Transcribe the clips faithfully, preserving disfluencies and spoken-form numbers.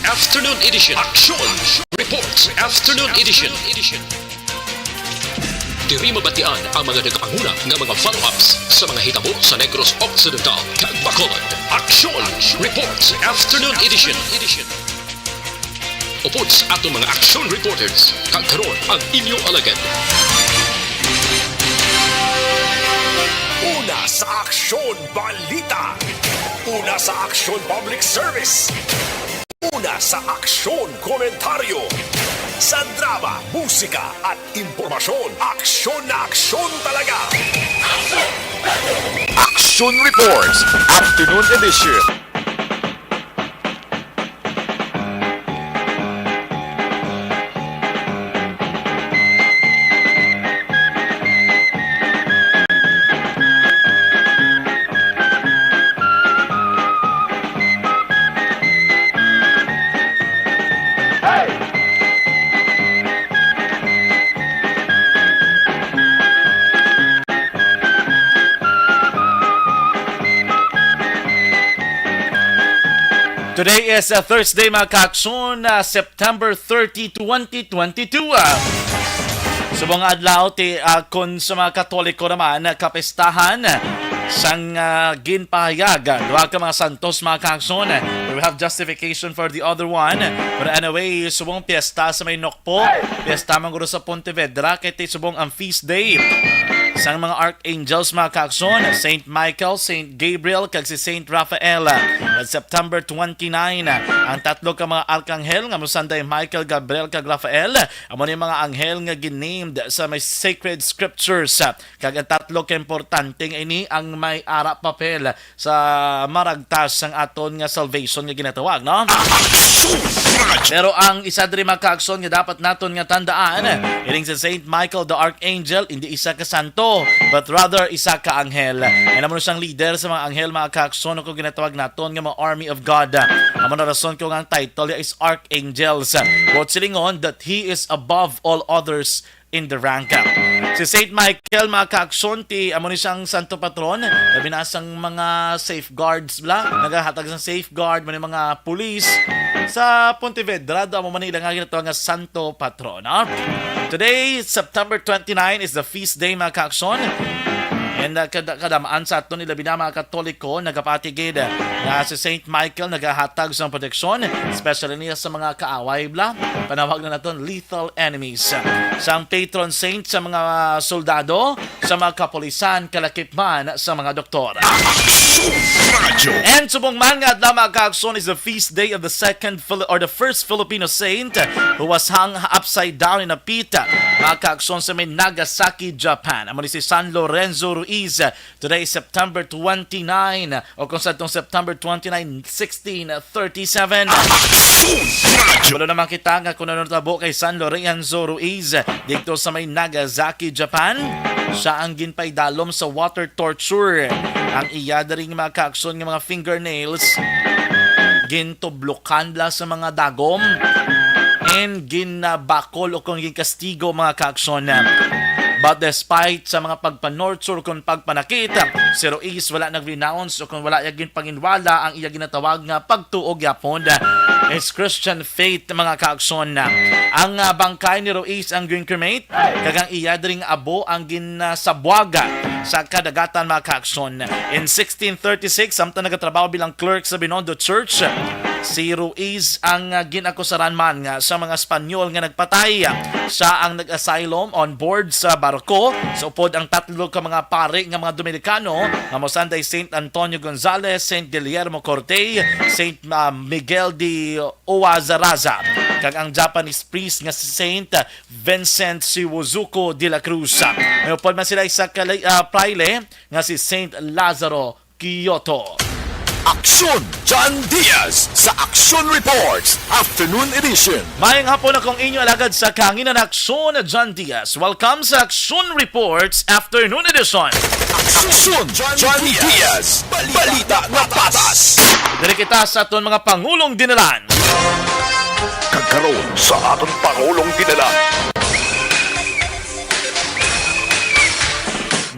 Afternoon Edition. Action Reports Afternoon Edition. Diri mabatian ang mga nagapanguna nga mga follow-ups sa mga hitabo sa Negros Occidental kag Bacolod. Action Reports Afternoon Edition. Upod sa aton mga action reporters, kag karon ang inyo alagad. Una sa aksyon, balita. Una sa aksyon, public service. Una sa aksyon, komentaryo. Sa drama, musika, at impormasyon, aksyon na aksyon talaga. Action Reports, Afternoon Edition. Today is, uh, Thursday, mga kaaksyon, uh, September thirty, twenty twenty-two. Ah, subong adlaw ti, ah, kon sa mga Katoliko naman, ah, kapistahan sang, ah, ginpahayag, ah, duha ka mga santos, mga kaaksyon. We have justification for the other one. But anyway, subong piyesta sa may Nokpo, piyesta man guro sa Pontevedra, kay ti subong ang feast day sang mga archangels, mga kaaksyon, Saint Michael, Saint Gabriel, kag si Saint Raphael. At September twenty-nine, ang tatlo ka mga arkanghel nga mo sanday, Michael, Gabriel, kag Raphael, amo ni mga anghel nga ginamed sa may sacred scriptures. Kag ang tatlo ka importante nga ini ang may ara papel sa maragtas sang aton nga salvation nga ginatawag, no? Pero ang isa diri, mga kaaksyon, nga dapat naton nga tandaan, ining si Saint Michael the Archangel, hindi isa ka santo, but rather isa ka anghel. And amo na siyang leader sa mga anghel, mga kaaksyon, kung ginatawag naton nga mga army of God. Amo na rason kung ang title niya is archangels. Buot silingon that he is above all others in the rank. Si Saint Michael, mga kaaksyon, ti amo ni siyang santo patron, labi na sang mga safeguards bla, nagahatag sang safeguard, man mga pulis sa Pontevedra, do amo man nila nga ginatawag nga santo patron, no? Today, September twenty-nine, is the feast day, mga kaaksyon. And, uh, kada, kadamaan sa aton, ilabi na mga Katoliko, nagapati gid nga si Saint Michael nagahatag sang proteksyon, especially niya sa mga kaaway bla, panawag na naton lethal enemies. Sang patron saint sa mga soldado, sa mga kapulisan, kalakip man sa mga doktor. Action Radio. And subong man nga adlaw, mga kaaksyon, is the feast day of the second Fili- or the first Filipino saint who was hung upside down in a pit, mga kaaksyon, sa may Nagasaki, Japan. Amo ni si San Lorenzo Ruiz. Today is September twenty-nine, o kung sa itong September twenty-nine, sixteen thirty-seven. Action Radio. Wala naman kita nga kung ano natabo kay San Lorenzo Ruiz dito sa may Nagasaki, Japan. Siya ang ginpaidalom sa water torture. Ang iya diri nga mga kaaksyon nga mga fingernails, gintublukan bla sa mga dagom, and ginabakol o kung ginkastigo, mga kaaksyon. But despite sa mga pagpanorture kung pagpanakit, si Ruiz wala nag-renounce o kung wala iya ginpanginwala ang iya ginatawag nga pagtuo gyapon, his Christian faith, mga kaaksyon. Ang, ah, bangkay ni Ruiz ang gincremate, kag ang iya diri nga abo ang ginasabwaga sa kadagatan, mga kaaksyon. In sixteen thirty-six, samtang nagatrabaho bilang clerk sa Binondo Church, si Ruiz ang, ah, ginakusaran man nga sa mga Espanyol nga nagpatay. Siya ang nag-asylum on board sa barko sa upod ang tatlo ka mga pari nga mga Dominikano nga mosanday Saint Antonio Gonzales, Saint Guillermo Corte, Saint, ah, Miguel de Uwazaraza, kag ang Japanese priest nga si Saint Vincent Siwozuko de la Cruz. May upod man sila isa ka lay-, ah, praile nga si Saint Lazaro Kyoto. Aksyon, John Diaz sa Aksyon Reports Afternoon Edition. Mayong hapon, akong inyo alagad sa kahanginan, Aksyon, John Diaz. Welcome sa Aksyon Reports Afternoon Edition. Aksyon, John Diaz. Balita nga patas. Diri kita sa aton mga pangulong dinalan. Kag karon sa aton pangulong dinalan.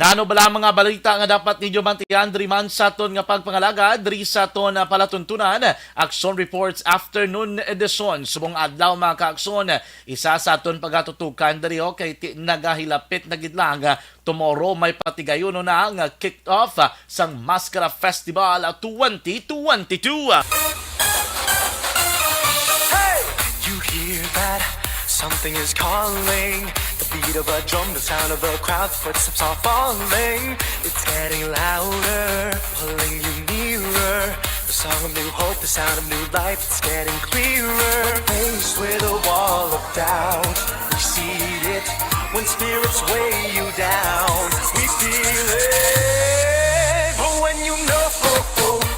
Ano bala ang mga balita nga dapat ninyo bantayan diri man sa aton nga pagpangalagad diri sa aton, ah, palatuntunan? Aksyon Reports Afternoon Edition. Subong adlaw, mga kaaksyon, isa sa aton pagatutukan diri, okay, ti-, nagahilapit na gid lang, ah, tomorrow may patigayon na nga kick off, ah, sang Maskara Festival, ah, twenty twenty-two. Hey! You hear that? Something is calling. The beat of a drum, the sound of a crowd, footsteps are falling. It's getting louder, pulling you nearer. The song of new hope, the sound of new life, it's getting clearer. Faced with a wall of doubt, we see it. When spirits weigh you down, we feel it. But when you know,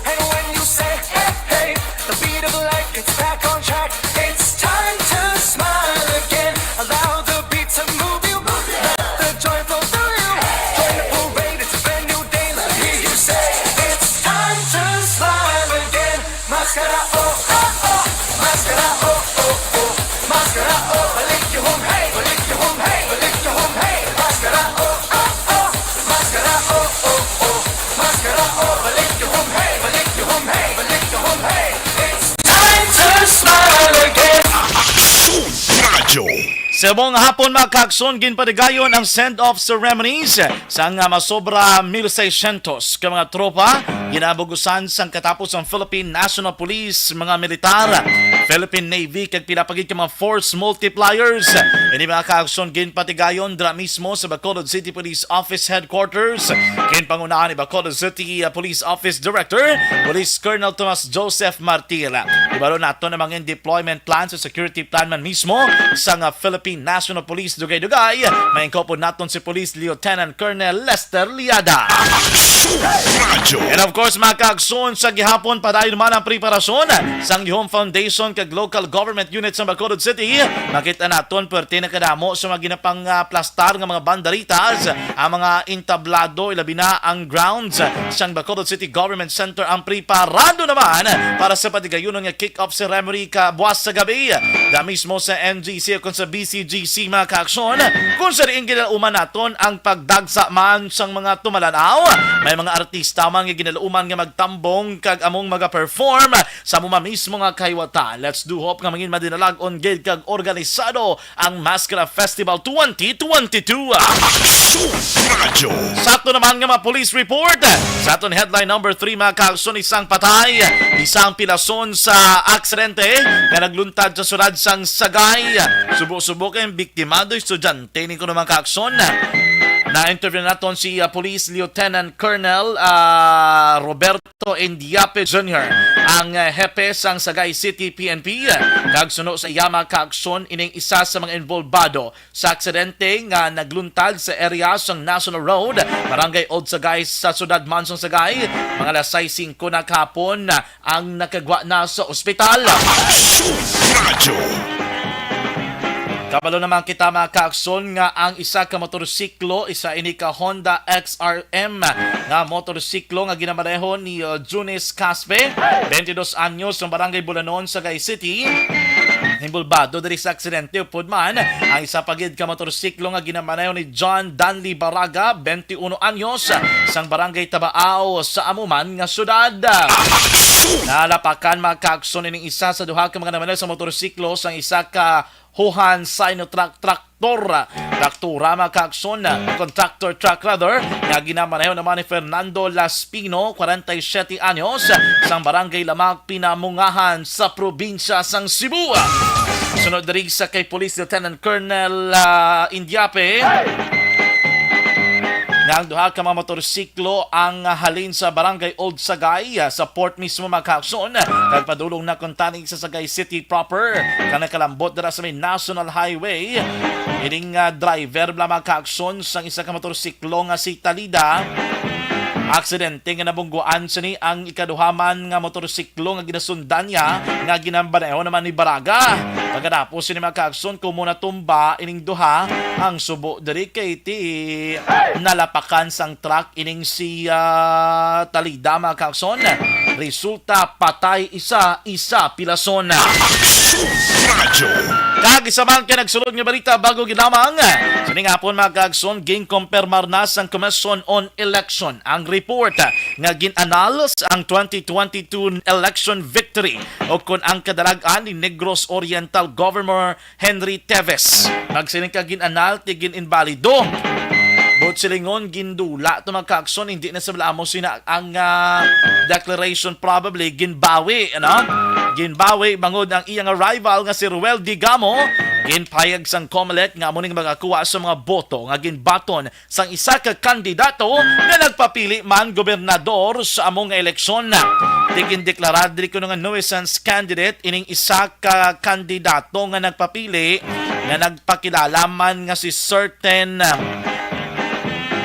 and when you say, hey, hey, the beat of life gets back on track. It's time to smile again. Allow the beat to move you. Let the joy flow through you. Join the parade, it's a brand new day. Let me hear you say, it's time to smile again. Maskara, oh, oh, oh. Maskara, oh, oh, oh. Maskara, oh, balik you home, hey. Balik you home, hey. Balik you home, hey. Maskara, oh, oh, oh. Maskara, oh, oh, oh. Maskara, oh, balik you home, hey. Balik you home, hey. Balik you home, hey. It's time to smile again. Aksyon Radyo. Sa buong hapon, mga kaaksyon, ginpatigayon ang send-off ceremonies sang, ah, masobra mil seiscientos ka mga tropa, ginabugusan sang katapos ang Philippine National Police, mga militar, Philippine Navy, kag pila pa gid ka mga force multipliers. Ini, mga kaaksyon, ginpatigayon dira mismo sa Bacolod City Police Office Headquarters. Ginpangunahan ni Bacolod City, ah, Police Office Director, Police Colonel Tomas Joseph Martir. Ibalo naton ang mga deployment plan sa security plan man mismo sang, ah, Philippine National Police Dugay-Dugay. Maingkopod naton si Police Lieutenant Colonel Lester Liada. Aksyon Radyo. And of course, mga kaaksyon, sa gihapon, padayon man ang preparasyon sang Yuhom Foundation kag local government unit sa Bacolod City. Makita naton, pwerte na kadamo sa mga ginapangaplastar nga mga banderitas ang mga entablado, ilabi na ang grounds sang Bacolod City Government Center ang preparado naman para sa patigayunon nga kick-off ceremony kabuas sa gabi. Da mismo sa N G C o kon sa B C G C, mga kaaksyon, kung sa diin ginalauman naton ang pagdagsa man sang mga tumalanaw. May mga artista man nga ginalauman nga magtambong kag among magaperform sa amo mismo nga kahiwatan. Let's do hope nga mangin madinalag-on gid kag organisado ang Maskara Festival twenty twenty-two. Aksyon Radyo. Sa ato naman nga mga police report, sa aton headline number three, mga kaaksyon, isang patay, isang pilason sa aksidente nga nagluntad sa siyudad sang Sagay. Subo-subo kay ang biktima do estudyante ni kuno, mga kaaksyon. Na-interview naton si, ah, Police Lieutenant Colonel, ah, Roberto Indiape Junior, ang, ah, hepe sang Sagay City P N P, kag suno sa iya, mga kaaksyon, ining isa sa mga involbado sa aksidente nga nagluntad sa area sang National Road, Barangay Old Sagay, sa siyudad man sang Sagay. Mga alas sais singko na kahapon ang nakagwa na sa ospital. Aksyon Radyo. Kabalo naman kita, mga kaaksyon, nga ang isa ka motorsiklo, isa ini ka Honda X R M nga motorsiklo nga ginamaneho ni, uh, Junis Caspe, twenty-dos anyos, sa Barangay Bulanon, Sagay City. Involbado diri sa aksidente upod man ang isa pa gid ka motorsiklo nga ginamaneho ni John Danley Baraga, twenty-uno anyos, sang Barangay Tabaao sa amo man nga siyudad. Nalapakan, mga kaaksyon, ining isa sa duha ka mga namaneho sa motorsiklo sang isa ka Johan Sinotruk traktor. Traktora, mga kaaksyon, contractor truck rather, nga ginamaneho naman ni Fernando Laspino, kwarenta y siyete anyos, sang Barangay Lamak, Pinamungahan, sa probinsya sang Cebu. Sunod diri sa kay Police Lieutenant Colonel, ah, Indiape, nga ang duha ka mga motorsiklo ang, ah, halin sa Barangay Old Sagay, ah, sa port mismo, mga kaaksyon, kag padulong na kuntani sa Sagay City proper, nga nakalambot dira sa may National Highway. Ining, ah, driver bala, mga kaaksyon, sang isa ka motorsiklo nga si Talida. Aksidente nga nabungguan sini ang ikaduha man nga motorsiklo nga ginasundan niya, nga ginamaneho naman ni Baraga. Pagkatapos sini, mga kaaksyon, kumo natumba ining duha, ang subo diri kay ti nalapakan sang truck ining si, ah, Talida, mga kaaksyon. Resulta, patay isa, isa pilason. Aksyon Radyo. Kag isa man ka nagsulod nga balita bago gid lamang. Sining hapon, mga kaagsoon, ginkumpirmar na sang Commission on Election ang report nga gin-anal ang twenty twenty-two election victory o kon ang kadalag-an ni Negros Oriental Governor Henry Teves. Magsiling ka gin-anal, ti gin-inbalido. Buot silingon, gindula to, mga kaagsoon, hindi na sa bala amo sina ang, ah, declaration, probably ginbawi, ano? Ginbawi bangod ang iyang rival nga si Ruel Digamo, ginpahayag sang Comelec nga amo ning magakuha sa mga boto nga ginbaton sang isa ka kandidato nga nagpapili man gobernador sa amo nga eleksyon. Ti gindeklara diri kuno nga nuisance candidate ining isa ka kandidato nga nagpapili nga nagpakilala man nga si certain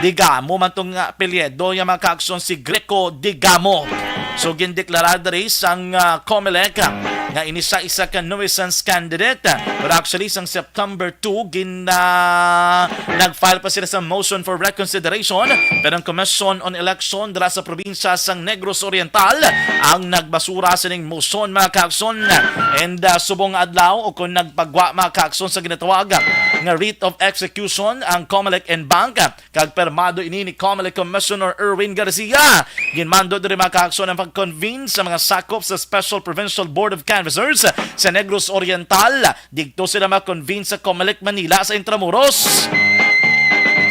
Digamo man tong apelyido niya, mga kaagsoon, si Greco Digamo. So, gindeklara diri sang, ah, Comelec, ah, nga ini sa isa ka nuisance candidate. Pero actually, sang September two, gin, ah, nag-file pa sila sa motion for reconsideration. Pero ang Commission on Election dira sa probinsya sang Negros Oriental ang nagbasura sining motion, mga kaagsoon. And, ah, subong nga adlaw, o kung nagpagwa, mga kaagsoon, sa ginatawag nga writ of execution ang Comelec en banc, kag permado ini ni Comelec Commissioner Erwin Garcia. Ginmando diri, mga kaagsoon, ang pag-convene sa mga sakop sa Special Provincial Board of Canvassers sa Negros Oriental. Digto sila ma-convene sa Comelec Manila sa Intramuros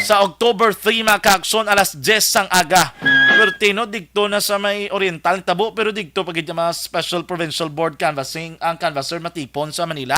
sa October three, mga kaagsoon, alas diyes sang aga. Pertino, digto na sa may Oriental tabo, pero digto pa gid ang mga Special Provincial Board Canvassing ang canvasser matipon sa Manila.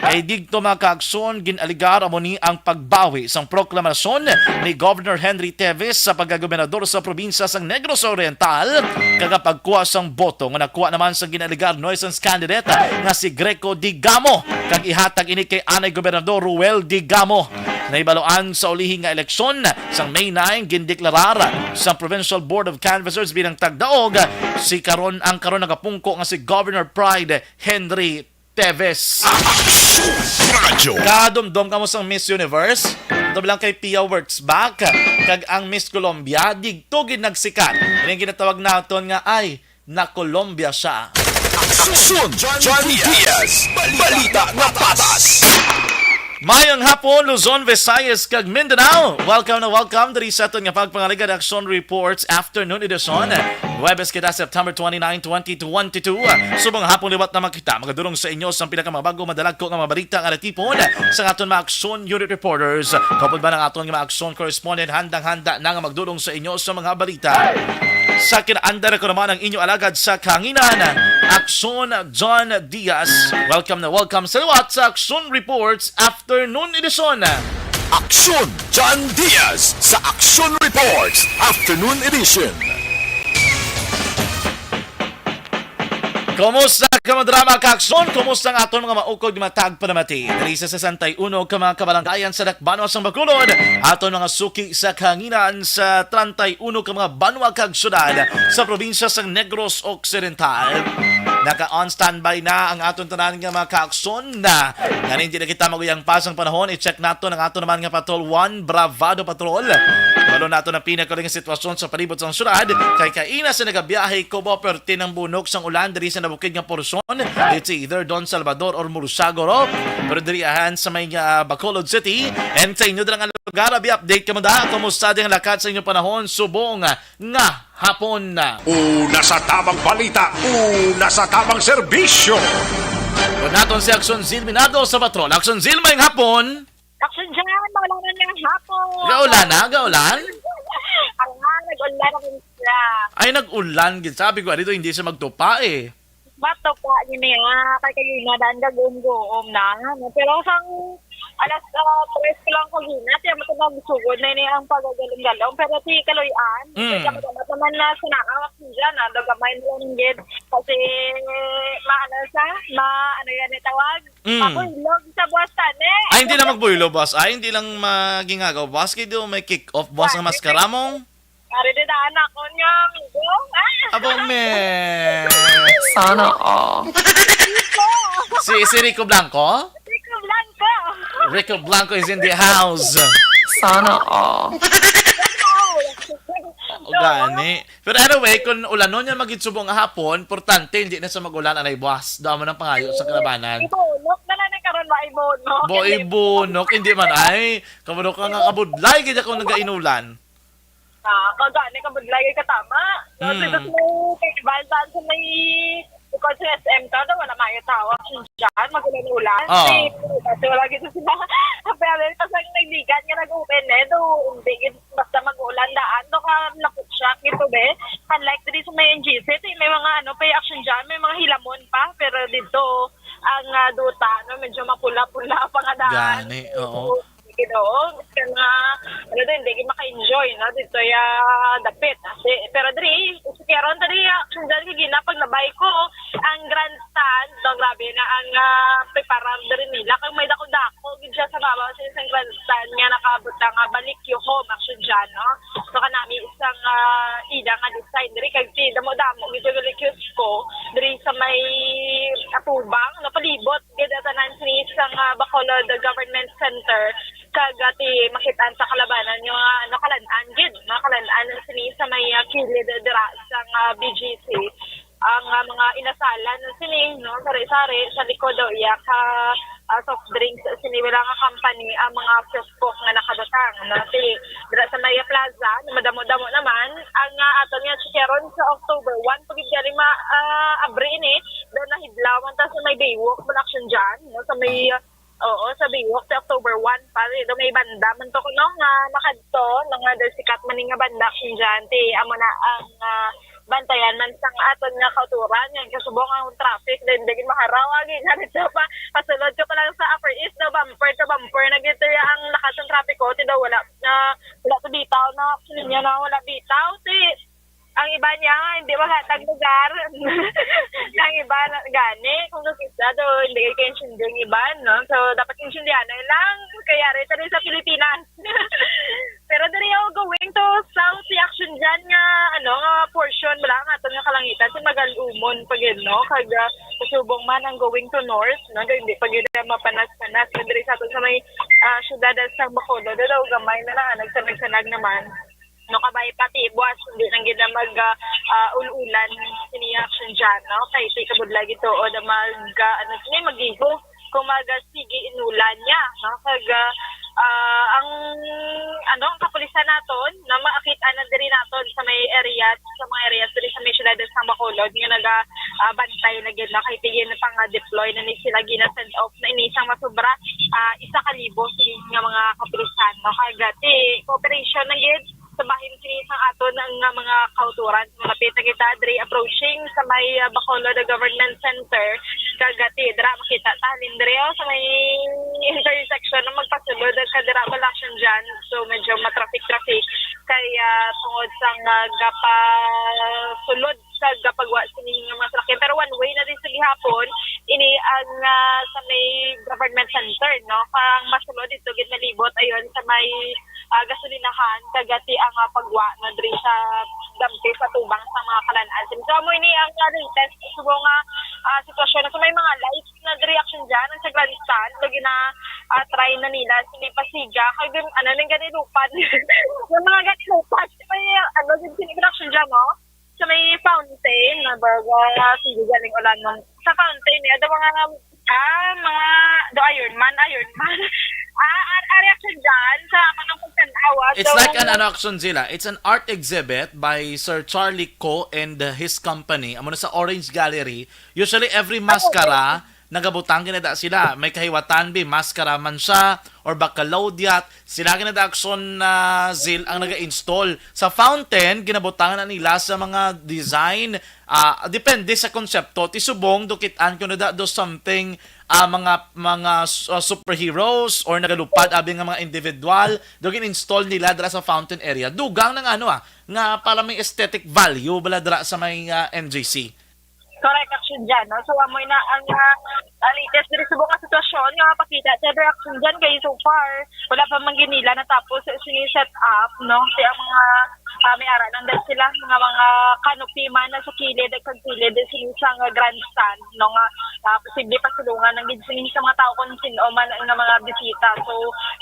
Kay digto, mga kaagsoon, gin-alegar amo ni ang pagbawi sang proklamasyon ni Governor Henry Teves sa pagkagobernador sa probinsya sang Negros Oriental, kag ang pagkuha sang boto nga nakuha naman sa gin-alegar nuisance candidate nga si Greco Digamo, kag ihatag ini kay anay Gobernador Ruel Digamo. Nahibaluan sa ulihi nga eleksyon sang May nine, gindeklarar sa Provincial Board of Canvassers bilang tagdaog si karon, ang karon nagapungko nga si Governor Pride Henry Teves. Aksyon Radyo. Kadumdom kamo sang Miss Universe? Ito lang kay Pia Wurtzbach, kag ang Miss Colombia, digto gid nagsikat. Ini ang ginatawag naton nga, ay, na Colombia siya. Aksyon John Diaz. Balita nga patas. Mayong hapon, Luzon, Visayas, kag Mindanao. Welcome na welcome diri sa aton nga pagpangaligad Aksyon Reports Afternoon Edition. Huwebes kita, September twenty-nine, twenty twenty-two. Subong hapon liwat naman kita magadulong sa inyo sa pinakamabago, madalagko nga mga balita nga natipon sa aton mga Aksyon Unit Reporters. Kaupod man ang aton nga mga Aksyon Correspondent, handang-handa na nga magdulong sa inyo sa mga balita. Sa kinaandar ko naman ang inyo alagad sa kahanginan, Aksyon John Diaz. Welcome na welcome sa liwat sa Aksyon Reports Afternoon Edition. Aksyon John Diaz sa Aksyon Reports Afternoon Edition. Kumusta ka, mga drama, kaaksyon? Kumusta ang aton mga maukod nga mga tagpanamati diri sa sesenta y uno ka mga kabarangayan sa dakbanan sang Bacolod? Aton mga suki sa kahanginan sa treinta y uno ka mga banwa kag syudad sa probinsya sang Negros Occidental. Naka-on standby na ang aton tanan nga mga kaaksyon na. Nga hindi na kita maguyang pa sang panahon, i-check nato ang aton naman nga Patrol One, Bravado Patrol. Balo nato ang pinakaling sitwasyon sa palibot sang syudad, kay kaina sa nagabiyahe ko ba perti ng bunok sang ulan diri sa nabukid nga porsyon. It's either Don Salvador or Murciagoro. Pero diri ahan sa may, ah, Bacolod City. And sa inyo dira nga lugar, abi update kamo da. Kumusta din ang lakat sa inyo panahon? Subong nga hapon. Una sa tamang balita, una sa tamang serbisyo. Kung naton si Aksyon Zil Minado sa Patrol. Aksyon Zil, mayong hapon. Aksyon Jan, maulan na nga hapon. Gaulan na, gaulan? Ang nga, nag-ulan na rin sila. Ay, nag-ulan gid. Sabi ko, dito hindi siya magtupa eh. Bato pa, yun eh, ah, kay kayo na, daan gagawin-gawin na. Pero sang alas, ah, tres ko lang kagina, tiyan mo ito magsugod na ini ang pagagalong-galong. Pero si Kaloy-an, Mm. kaya maganda naman na sa naawak siya na, dagamay na lang gid. Kasi, maano sa, ma, ano yan itawag? Mm. Mabuylog sa buwas tani. Ay, hindi lang magbuylo, boss. Ay, hindi lang magingagaw, boss. Kaya may kick-off, boss, ng Bakit? Maskaramong. Ari din na anak ko niya, amigo. Ah! Abo, me. Sana all. Rico. Si, si Rico Blanco? Rico Blanco. Rico Blanco is in the house. Sana all. Wow. O, gani. Pero anyway, kung ulanon niya magitsubong hapon, importante, hindi na sa mag-ulan, anay buwas. Doon mo ng pangayo sa kalabanan. Ito, look na lang ng karon. Maibunok. Bo, ibunok, hindi man ay. Kabalo ka nga kabudlay, kaya kung nagainulan. Ah, kagani kabudlay kay katama. No, Mm. Dito sa may festival, saan sa may bukod sa S M ka, daw wala mayo tao. Diyan, magulan-ulan. Oo. Kasi, kasi wala gito sila. Pero kasi ang nagdigan nga nag-open eh, do, hindi gid basta mag-ulan daan, do ka lapot siya, gito be. Unlike dito sa may N G C, may mga ano, pay action dyan, may mga hilamon pa. Pero dito, ang ah, duta, no, medyo mapula-pula pa nga daan. Gani, oo. Ginoo, kaya nga, ano din, hindi maka-enjoy, no? Dito ya dapit. Kasi, pero diri, si Keron, diri, action dyan, kay gina, paglabay ko, ang grandstand, no, grabe na ang ah, preparar diri nila. Kag may dako-dako, gid siya sa babaw sa isang grandstand nga nakabutang nga balik you home, action dyan, no? So, kanami isang ah, ida nga design diri, kag si damo-damo, gid yung balik ko, diri sa may atubang, no? Palibot, gid tanan sini sa nga Bacolod Government Center, kag ati makitaan sa kalabanan nga nakalan-an gid, nakalan-an sini sa may ah, kilid dira sa nga B G C. Ang ah, mga inasalan sini, no, sari-sari sa likod daw iya ka ah, soft drinks sini wala nga company ang mga Facebook nga nakabutang, no? Si dira sa Maya Plaza, madamo-damo naman ang ah, aton nga chikaron sa October one pagid gani ma ah, abri ini, daw nahidlawan ta sa may Baywalk, Malaction dyan, no? Sa may ah, oo, sa Baywalk sa October one pa, daw may banda man to kuno nga makadto, no, nga daw sikat man ni nga banda action dyan, ti amo na ang ah, bantayan man sang aton nga kauturan nga kasubong ang traffic din dagin maharaw agi nga dito pa pasulod ka pa lang sa Upper East daw bumper to bumper na gito ang lakas ng traffic ko ti daw wala na wala to bitaw na niya na wala bitaw ti ang iba niya nga hindi maghatag lugar ang iba na gani kung nakita do hindi kayo kayo sundong iba no so dapat intindihan na lang kaya rin sa Pilipinas pero diri ako going to South si action dyan nga ano nga portion wala nga ato nga kalangitan si magalumon pa gyud no kag ah, subong man ang going to North no kag hindi pa gyud mapanas-panas kag diri sa ato sa may ah, syudad sa Bacolod daw gamay na lang nagsanag-sanag naman no kabay pati buwas hindi lang gid na mag ah, ah, ul-ulan sini action dyan no kay si kabudlay gito o na mag ah, ano sini magigo kung maga sige inulan niya no kag ah, ah, ang ano ang kapulisan naton na makita na diri naton sa may area sa mga areas diri sa may syudad sa Bacolod nga naga ah, bantay na gid na kay tigin pang ah, deploy na ni sila gina send off na ini isang masubra ah, isa ka libo sini nga mga kapulisan no kag ah, ti cooperation na gid sa bahin sini sa aton nga mga kauturan malapit na kita diri approaching sa may ah, Bacolod Government Center kag ah, ti dira makita ta halin diri oh, sa may intersection na magpasulod ka dira balaksyon dyan so medyo matraffic traffic kay ah, tungod sa nga gapasulod sa gapagwa sini nga mga salakyan pero one way na din sa gihapon ini ang ah, sa may government center no ang masulod dito gid nalibot ayon sa may ah, gasolinahan kag ati ang ah, pagwa na diri sa dampi sa tubang sa mga kalan-an. So amo ini ang ah, latest subo nga ah, sitwasyon na so may mga lights na diri action dyan ang sa grandstand lagi na ah, try na nila sila pasiga kag ano nang ganilupan yung mga ganilupan may ano din sila action dyan no sa may fountain na baga sige galing ulan sa fountain eh ada mga ah, mga do Iron Man, Iron Man. Ah, ang reaction dyan sa mga pagtanawa. It's like an ano action sila. It's an art exhibit by Sir Charlie Co and uh, his company. Amo na sa Orange Gallery. Usually every mascara nagabutang ginada sila. May kahiwatan bi mascara man siya or bakalodiat. Sila ginada action na uh, Zil ang naga-install. Sa fountain, ginabutangan na nila sa mga design Ah, depende sa konsepto. Ti subong dukit-an ko na da do something ah, mga mga uh, superheroes or nagalupad abi nga mga individual do gin-install nila dira sa fountain area. Dugang na nga ano ah, nga para may aesthetic value bala dira sa may uh, N J C. Correct action dyan, no? So amoy na ang uh, latest diri subong nga sitwasyon nga mapakita sa reaction dyan kay so far wala pa man ginila natapos sa sini set up no kay ang mga Ah, may ara lang dahil sila nga mga canopy man na sa kilid, kag kilid sini sa nga grandstand, no, nga, ah, posible pasulungan lang gid sini sa mga tao kung sino man nga mga bisita. So,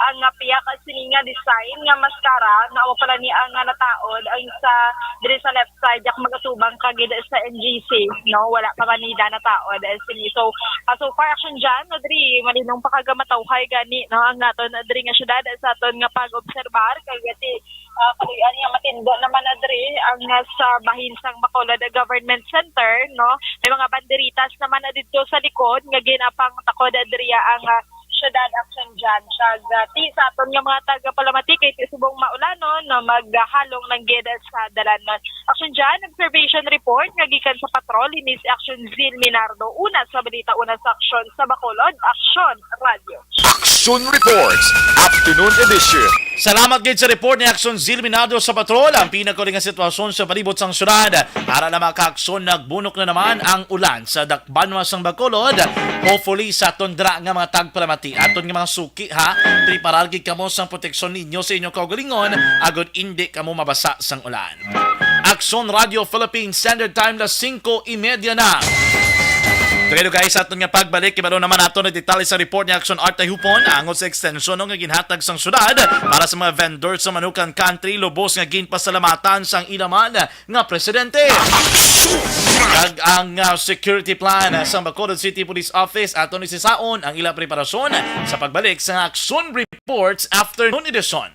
ang, ah, piyak sini nga design nga maskara, na amo pala ni ang, ah, nataod ang sa diri sa left side, yak magatubang ka gid sa N G C, no, wala pa man nila nataod, eh, sini. So, ah, so far, Action Jan, no, diri malinong pa kag matawhay gani, no, ang naton, ah, diri nga syudad, sa aton nga pag-obserbar kag ti ah, kaluy-an nga matindo naman na diri ang, ah, sa bahin sang Bacolod Government Center, no? May mga banderitas naman na didto sa likod nga ginapangtakod diri ang, ah, syudad, Action Jan. Kag, ah, ti sa aton nga mga taga-Palamati kay ti subong maulanon, no, maghalong lang gid sa dalan, no? Action Jan, observation report nga gikan sa patrol, ini si Action Zil Minardo. Una sa balita, una sa aksyon sa Bacolod, Action Radio. Action Reports, Afternoon Edition. Salamat gid sa report ni Action Zil Minardo sa patrol. Ang pinakuli nga sitwasyon sa palibot sang syudad. Ara na, mga kaaksyon, nagbunok na naman ang ulan sa dakbanwa sang Bacolod. Hopefully, sa aton dira nga mga tagpalamati, aton nga mga suki, ha, preparar gid kamo sang proteksyon ninyo sa inyong kaugalingon, agod indi kamo mabasa sang ulan. Aksyon Radio Philippines Standard Time, las singko y media na. Pero guys, sa aton nga pagbalik, ibalo naman nato na detalye sa report ni Aksyon Art Tayhupon angot sa extension, no, nga ginhatag sang syudad para sa mga vendor sa Manukan Country. Lubos nga ginpasalamatan sang ila man nga presidente. Kag ang, ah, security plan, ah, sa Bacolod City Police Office, aton isisaon ang ila preparasyon sa pagbalik sa Aksyon Reports Afternoon Edition.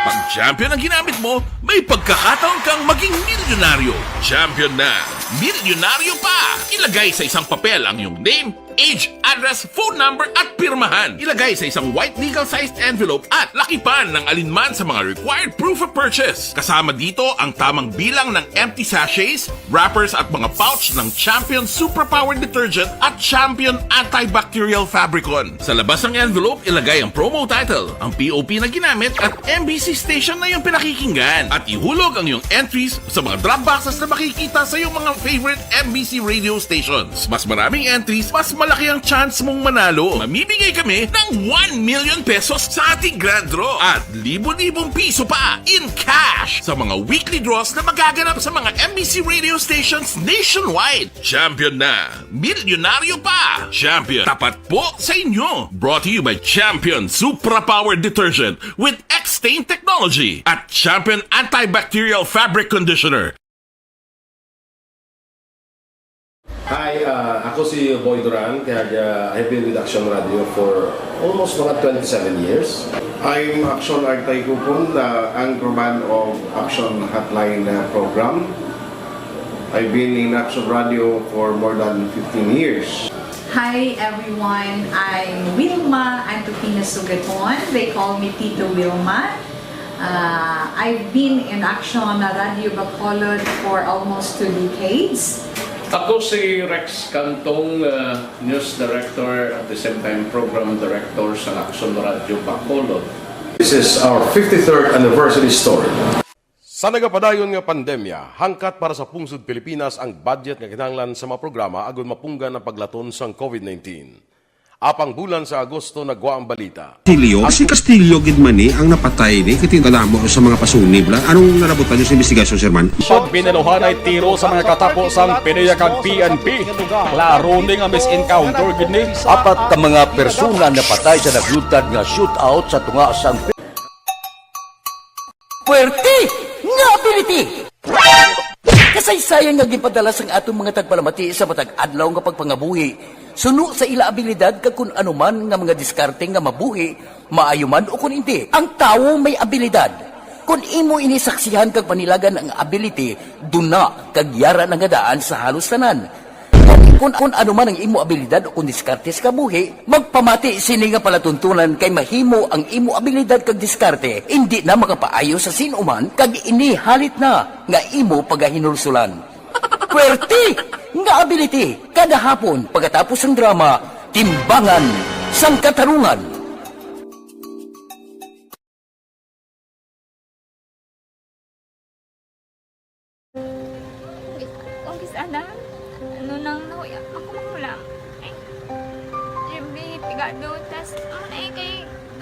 Pag Champion ang ginamit mo, may pagkakataon kang maging milyonaryo. Champion na, milyonaryo pa! Ilagay sa isang papel ang iyong name, age, address, phone number, at pirmahan. Ilagay sa isang white legal-sized envelope at lakipan ng alinman sa mga required proof of purchase. Kasama dito ang tamang bilang ng empty sachets, wrappers at mga pouch ng Champion Superpower Detergent at Champion Antibacterial Fabricon. Sa labas ng envelope, ilagay ang promo title, ang P O P na ginamit at M B C station na iyong pinakikinggan. At ihulog ang iyong entries sa mga drop boxes na makikita sa iyong mga favorite M B C radio stations. Mas maraming entries, mas malaki ang chance mong manalo. Mamimigay kami ng one million pesos sa ating grand draw at libo-libong piso pa in cash sa mga weekly draws na magaganap sa mga M B C radio stations nationwide. Champion na! Milyonaryo pa! Champion, tapat po sa inyo! Brought to you by Champion Supra Power Detergent with X-Stain Technology at Champion Antibacterial Fabric Conditioner. Hi, ah, ako si Boy Duran, kag, ah, I've been with Action Radio for almost mga twenty-seven years. I'm Action Art Tayhupon, the anchorman of Action Hotline, uh, program. I've been in Action Radio for more than fifteen years. Hi everyone, I'm Wilma Antupina Sugaton. They call me Tito Wilma. Uh, I've been in Action Radio Bacolod for almost two decades. Ako si Rex Cantong, uh, News Director at the same time Program Director sa Action Radio Bacolod. This is our fifty-third anniversary story. Sa nagapadayon nga pandemya, hangkat para sa pungsod Pilipinas ang budget nga kinahanglan sa mga programa agud mapunggan ang paglaton sang COVID nineteen. Apang bulan sa Agosto nagwa ang balita. Castillo? Si Castillo gid man ni ang napatay ni, kay tingala mo sa mga pasunib la. Anong nalabutan niyo sa investigasyon, Sir Man? Pag binaluhanay tiro sa mga katapo sang PDEA kag P N P, klaro ni nga mis-encounter gid ni. Apat ka mga persona napatay sa naglutad nga shootout sa tunga sang Puwerte nga ability! Kasaysayan nga ginpadala sang aton mga tagpalamati sa matag adlaw nga pagpangabuhi, suno sa ila abilidad kag kun ano man nga mga diskarte nga mabuhi, maayo man o kun indi. Ang tawo may abilidad. Kun imo ini saksihan kag panilagan ang ability, duna kag yara na nga daan sa halos tanan. Kun, kun ano man ang imo abilidad o kun diskarte sa kabuhi, magpamati sini nga palatuntunan kay mahimo ang imo abilidad kag diskarte indi na makapaayo sa sin-o man kag ini halit na nga imo pagahinulsulan. Puwerte nga ability kada hapon pagkatapos sang drama, Timbangan sang Katarungan. Kung kis-, ano, ano nang nahuya, ako mangulam. Ay, siyempre, pigado, tas, ano na eh, kay,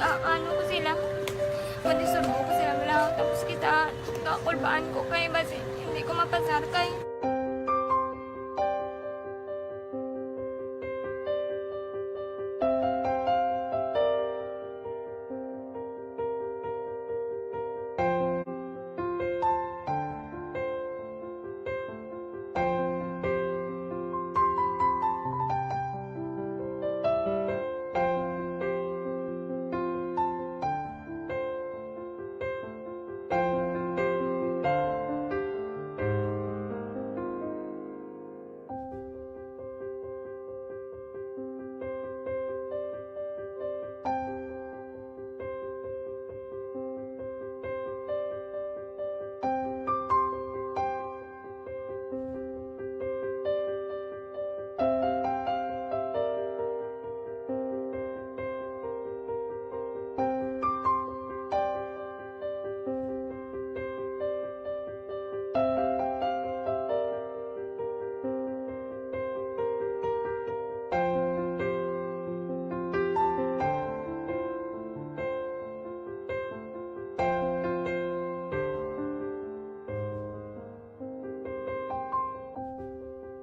ah, ano ko sila, Kundi surbo ko sila, wala. Tapos kita, kakulbaan ko kay basi hindi ko mapasar kay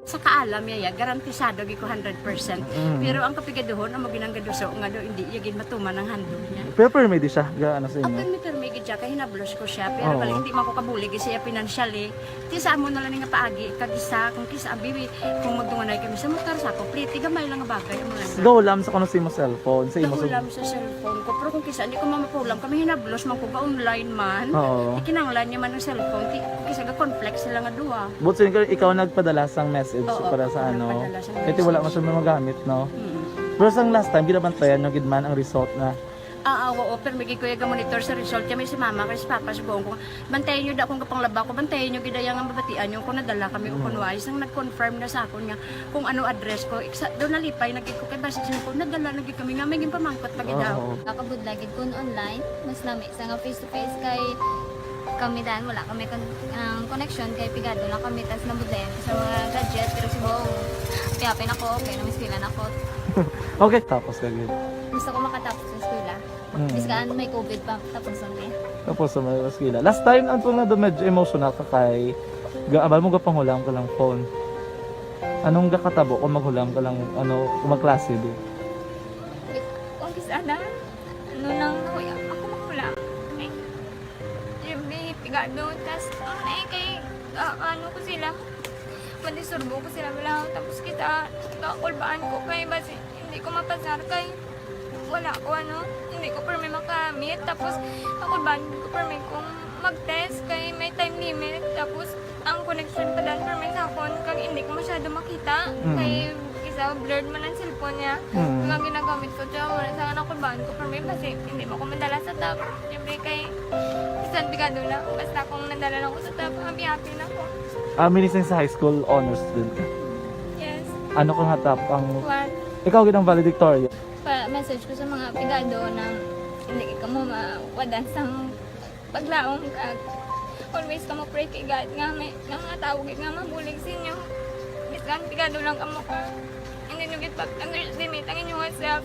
Sa kaalam niya, ya, garantisado gid ko hundred percent. Mm. Pero ang kapigaduhon, amo ginang gaduso nga daw hindi iya gid matuman ang handog niya. Pero permi di siya, ga-, ano sa inyo? Ang permi-permi gid siya, kay hinablos ko siya. Pero Oo. Bali, hindi man ko kabulig siya financially. Ti sa amo na lang nga paagi, kag isa, kung kisa, abi, kung magdunganay kami sa motor, sa complete, gamay lang nga bagay, amo lang. Gahulam sa kuno sa imo cellphone, sa imo sa Gahulam sa cellphone ko. Pero kung kisa, hindi ko mamapulam, kami hinablos man ko ga-online man. Oo. Ikinanglan niya man ang cellphone, ti, kung kisa, ga-conflict sila nga duha. But so, ikaw, ikaw nagpadala sang message Oo, para sa ako ano? Nagpadala sang Kaya ti wala message. Man siya magamit, no? Mm. Pero sang last time, ginabantayan nyo gid man ang result na Ah, ah, oo, pero may gid ko iya ga-monitor sa result. Kaya may si mama, kay si papa, subong ko, bantayan nyo da akong gapanglaba ko, bantayan nyo gid ang mabatian nyo kung nadala kami o Mm. kung wala. Isang nag-confirm na sa akon nga kung ano address ko. Iksa, doon nalipay na gid ko kay basi siya ko, nadala na gid kami nga may ginpamangkot pa gid Oo. Ako. Nakabudlay gid kun online, mas lami sa nga face to face kay kami dan wala kami kon-, ang connection kay pigado lang kami tas nabudlayan ko sa mga gadget pero subong happy-happy na ko kay namiskilan ako. Okay, tapos ka gid. Gusto ko makatapos sa eskwela. Mm. Bisan may covid pa, tapos ang day. Tapos sa may eskwela. Last time, ang tunga doon, medyo emotional ka kay ga-, abal mo gapanghulam ka lang phone. Anong gakatabo kung maghulam ka lang, ano, kung magklase, di? Kung kis-, ana, ano nang nahuya, ako maghulam. Eh, yung may pigado, tas, ano na eh, kay, ah, ano ko sila, mandisturbo ko sila, wala, tapos kita, kakulbaan ko kay, basi, hindi ko mapasar kay, wala ko, ano, hindi ko permi makamit. Tapos, ako ba, hindi ko permi kung mag-test kay may time limit. Tapos, ang connection pa dan permi sa akon, kag hindi ko masyado makita. Mm. Kay, isa, blurred man ang cellphone niya. Mm. Kag ang ginagamit ko, siya, wala sa anak ko, baan ko permi, kasi hindi mo ko madala sa top. Siyempre, kay, bisan pigado na, basta kung nadala lang ko sa top, happy-happy na ko. Ah, meaning sa high school honors student ka? Yes. Ano ka nga top ang One. Ikaw gid ang valedictorian? Pa-message ko sa mga pigado na hindi ka mo mawadan sang paglaom kag always ka mo pray kay God nga may, nga mga tawo gid nga mabulig sa inyo. Bisan pigado lang kamo ka, hindi nyo gid pag-underestimate ang inyong self.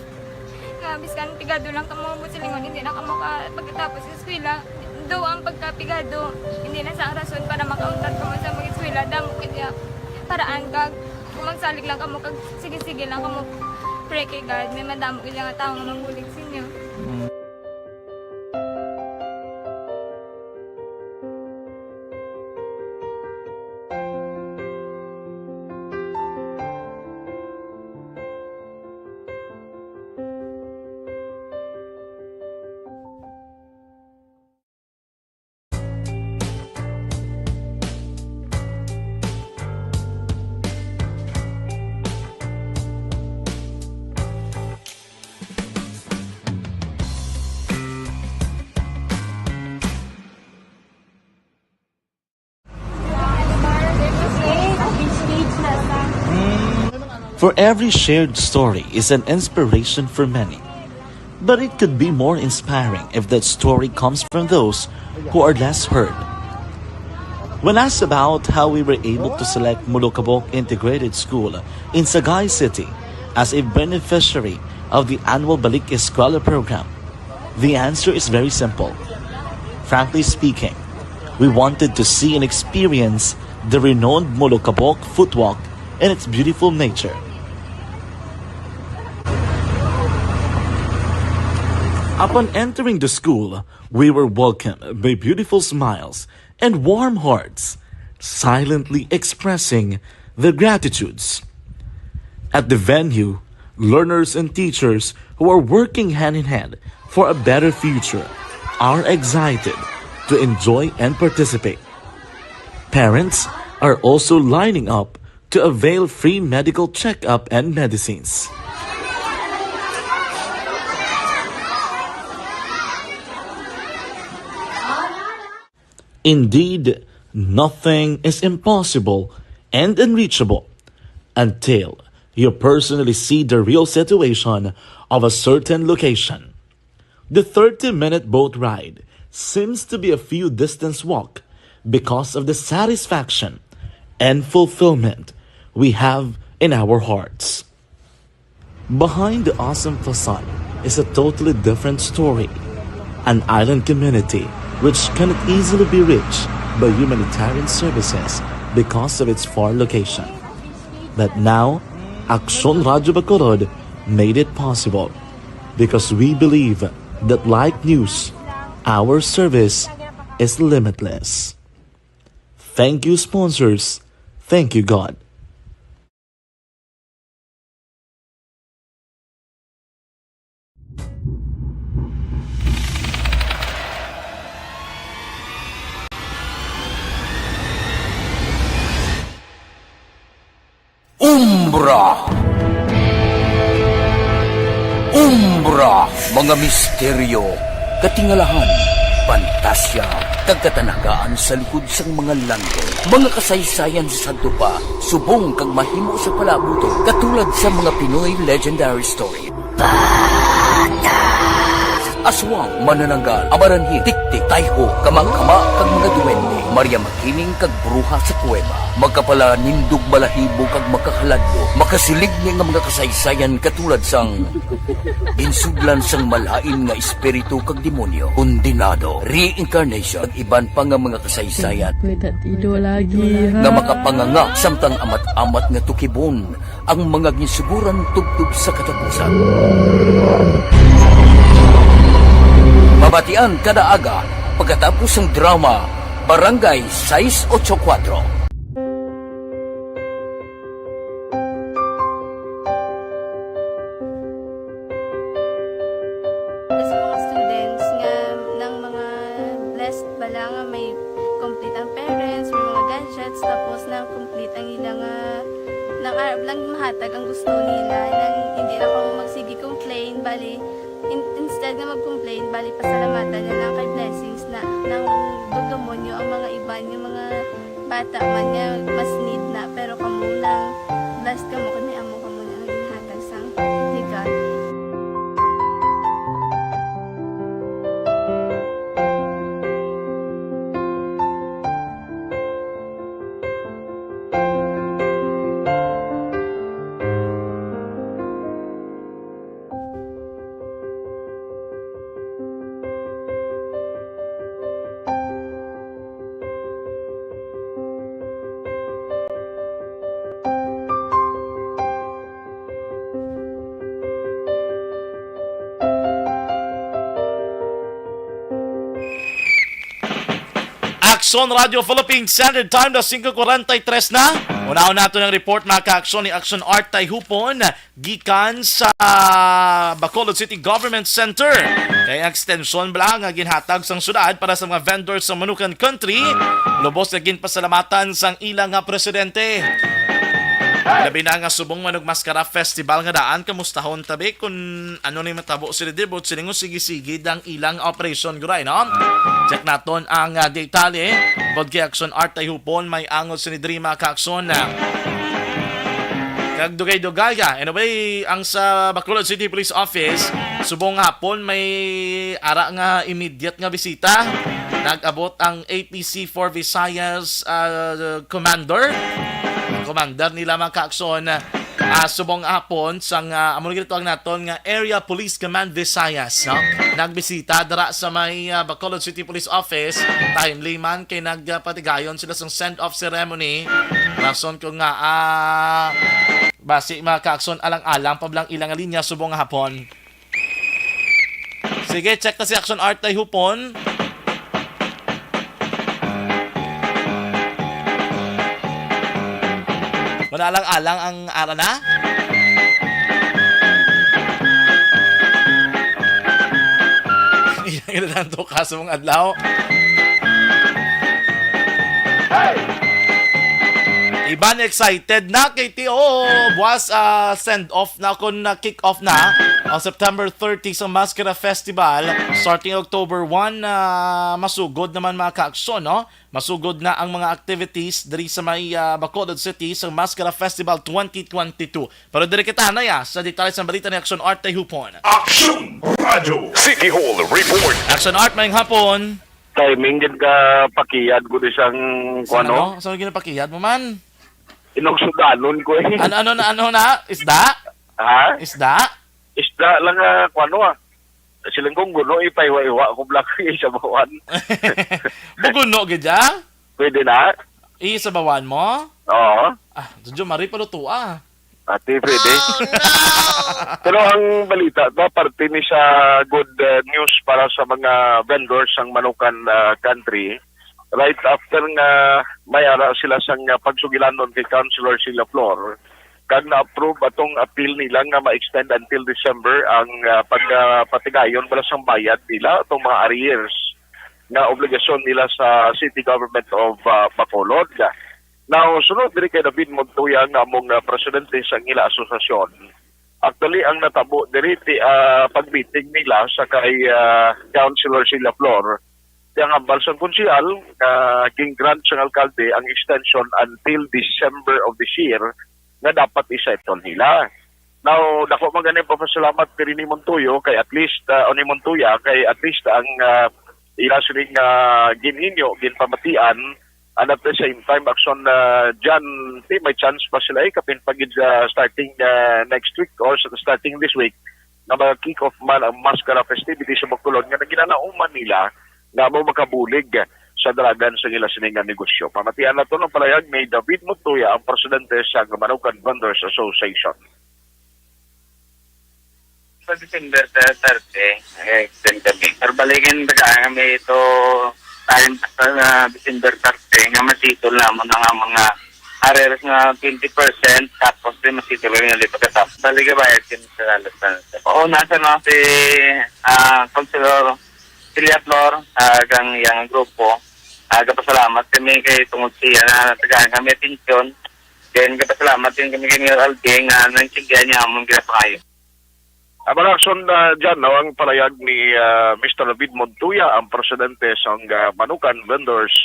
Nga bisan pigado lang kamo, buot silingon, hindi na kamo ka pagkatapos sa eskwela. Though ang pagkapigado, hindi na sa ang rason para makauntat kamo sa mag-eskwela. Damo gid iya paraan kag kung magsalig lang kamo kag sige-sige lang kamo pray kay God, may madamo gid nga tawo nga mabulig sa inyo. Mm. For every shared story is an inspiration for many. But it could be more inspiring if that story comes from those who are less heard. When asked about how we were able to select Molokabok Integrated School in Sagay City as a beneficiary of the annual Balik Eskwela program, the answer is very simple. Frankly speaking, we wanted to see and experience the renowned Molokabok Footwalk and its beautiful nature. Upon entering the school, we were welcomed by beautiful smiles and warm hearts, silently expressing their gratitudes. At the venue, learners and teachers who are working hand in hand for a better future are excited to enjoy and participate. Parents are also lining up to avail free medical checkup and medicines. Indeed, nothing is impossible and unreachable until you personally see the real situation of a certain location. The thirty-minute boat ride seems to be a few distance walk because of the satisfaction and fulfillment we have in our hearts. Behind the awesome facade is a totally different story. An island community which cannot easily be reached by humanitarian services because of its far location. But now, Aksyon Radyo Bacolod made it possible because we believe that, like news, our service is limitless. Thank you, sponsors. Thank you, God. Umbra. Umbra, mga misteryo, katingalahan, pantasya, kag katanagaan sa likod sang mga langgam. Mga kasaysayan sa sadto pa, subong kag mahimo sa palaabuton, katulad sa mga Pinoy legendary story. Aswang, manananggal, amaranhit, tiktik, tayho, kamangkama, kag mga duwende, Maria Makiling, kag bruha sa kuweba. Magkapalanindog, balahibo, kag makahaladlok. Makasiling ni nga mga kasaysayan katulad sang ginsudlan sang malain nga espiritu kag demonyo, kondenado, reincarnation, kag iban pa nga mga kasaysayan May tatido lagi, ha? nga makapanganga samtang amat-amat nga tukibon ang mga ginsuguran tubtob sa katapusan. Mabatian kada aga pagkatapos sang drama Barangay sais ocho kuwatro. Sa mga students nga nang mga blessed bala nga may complete ang parents, may mga gadgets, tapos nang complete ang ila nga, nang arab lang mahatag ang gusto nila, nang hindi na kamo magsige complain, bali, in-, instead nga mag-complain, bali, pasalamatan na lang kay blessings na, nang dugdumonyo ang mga iban nga mga bata man nga mas need na, pero kamo nang blessed kamo kay may amo kamo na nga ginhatag sang ni God. Aksyon Radio Philippines Standard Time, alas singko kuwarenta y tres na. Unahon nato ng report, mga ka-aksyon, ni Aksyon Art Tayhupon gikan sa Bacolod City Government Center. Kay ang extension bala nga ginhatag sang syudad para sa mga vendors sa Manukan Country, lubos nga ginpasalamatan sang ila nga presidente. Labi na nga subong Manugmaskara Festival nga daan, kamustahon tabi kung ano ni matabo sila dibot silingon sige-sige dang ilang operation, guray, no? Check naton ang, ah, detalye. Bukod kay Aksyon Art Tayhupon, may angot sini diri, mga ka-aksyon. Kag dugay-dugay ka. Anyway, ang sa Bacolod City Police Office, subong hapon may ara nga immediate nga bisita. Nag-abot ang A P C four Visayas, ah, Commander. Ang commander nila, mga ka-aksyon, ah, subong hapon sang, ah, amo na gid ito ang naton nga Area Police Command Visayas, no? Nagbisita dira sa may, ah, Bacolod City Police Office. Timely man kay nagpatigayon sila sang send-off ceremony. Rason ko nga, ah, basi mga kaakson, alang-alang pa bala ang ilang linya subong hapon. Sige, check ta si Action Art Tayhupon. Wala lang alang ang ara na. Ilang ila lang to kaso mong adlaw. Iban excited na kay T O. Buwas, ah, send off na, kun na kick off na ang September thirty sa Maskara Festival. Starting October one, ah, masugod naman, mga kaaksyon, no? Masugod na ang mga activities diri sa may, ah, Bacolod City sa Maskara Festival twenty twenty-two. Pero diri kita na ya sa detalye sa balita ni Action Art Tayhupon. Action Radio City Hall Report. Action Art, mayong hapon. Timing gid ka pakiyad ko di sang Sa kuno. Ano? Sa ginapakiyad mo man? Inong sudanon ko eh. Ano, ano na, ano na? Isda? Ha? Isda? Isda lang nga kuno ah. Siling kong guno, ipaiwa-iwa ko black sa bawan. Buguno gid ya? Pwede na? Isabawan mo? Oo. Ah, Jojo, mari paluto ah. Ate, pwede. Pero ang balita ba, parte ni sa good, uh, news para sa mga vendors sang Manukan, uh, Country. Right after nga may ara sila sang, uh, pagsugilanon kay Councilor Sila Flor, kag na-approve atong appeal nila nga ma-extend until December ang, uh, pagpatigayon bala sang bayad nila atong mga arrears nga obligasyon nila sa City Government of, uh, Bacolod. Now, sunod diri kay David Montoya nga among, ah, presidente sa ila asosasyon. Actually, ang natabo diri ti, ah, pag-meeting nila sa kay, ah, Councilor Sila Flor, ti ang hambal sang konsehal nga gin-grant sang alkalde ang extension until December of this year nga dapat i-settle nila. Now, dako man gani ang papasalamat kay ni Montoyo kay at least, ah, o ni Montoya kay at least ang, ah, ila sini nga gin-inyo, ginpamatian, and at the same time, action, ah, dyan, ti, may chance pa sila eh, kapin pa gid, ah, starting, ah, next week or sa, starting this week, nga mga kick-off man ang Maskara festivities sa Bacolod nga naginanauman nila nga mo makabulig sa dalagan sa ila sini nga negosyo. Pamatian nato ang palayag ni David Montoya, ang presidente sa Manukan Vendors Association. Sa December thirty, nag-extend kami. Pero balikin, tagaan kami ito time sa, ah, December thirty, nga masitol namon ang mga arrears nga twenty percent, tapos din masitol kami nga di pagkatapos. Balik ka bayad kami sa lalas na. Oo, nasa na si, ah, Councilor Celia Flor, ah, kang iyang grupo. Ah, gapasalamat kami kay tungod siya na tagaan kami atensyon. Then, gapasalamat din kami kay Mayor Alvin nga naintindihan niya among ginapangayo. Ang mga aksyon na dyan, no, ang palayag ni, ah, Mister David Montoya, ang presidente sang, ah, Manukan Vendors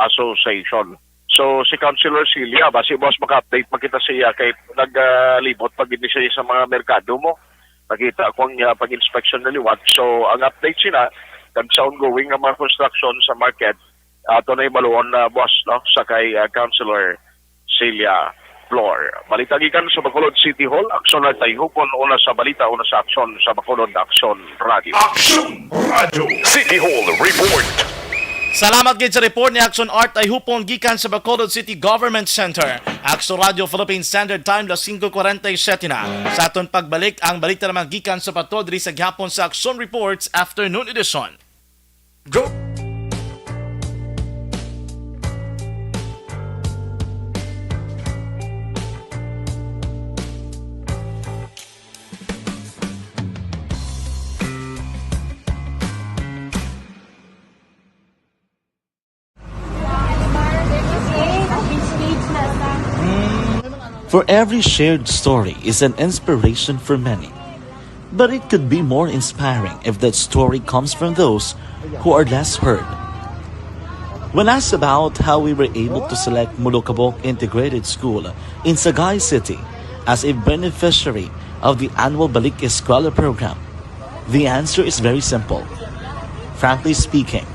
Association. So, si Councilor Celia, basi, boss, maka-update pa kita siya kay nagalibot pa gid ni siya sa mga merkado mo. Nakita ko ang, ah, pag-inspection na liwat. So, ang update sina, kag sa ongoing nga mga construction sa market, ato na ibaluon na, boss, no, sa kay, ah, Councilor Celia Flor. Balita gikan sa Bacolod City Hall, Aksyon Art Tayhupon, una sa balita, una sa aksyon, sa Bacolod Aksyon Radio. Aksyon Radio City Hall Report. Salamat gid sa report ni Aksyon Art Tayhupon gikan sa Bacolod City Government Center. Aksyon Radio Philippine Standard Time, las singko kwarenta y siyete na. Sa aton pagbalik, ang balita naman gikan sa patod diri sa gihapon sa Aksyon Reports Afternoon Edition. Go! For every shared story is an inspiration for many. But it could be more inspiring if that story comes from those who are less heard. When asked about how we were able to select Molokabok Integrated School in Sagay City as a beneficiary of the annual Balik Eskwela program, the answer is very simple. Frankly speaking,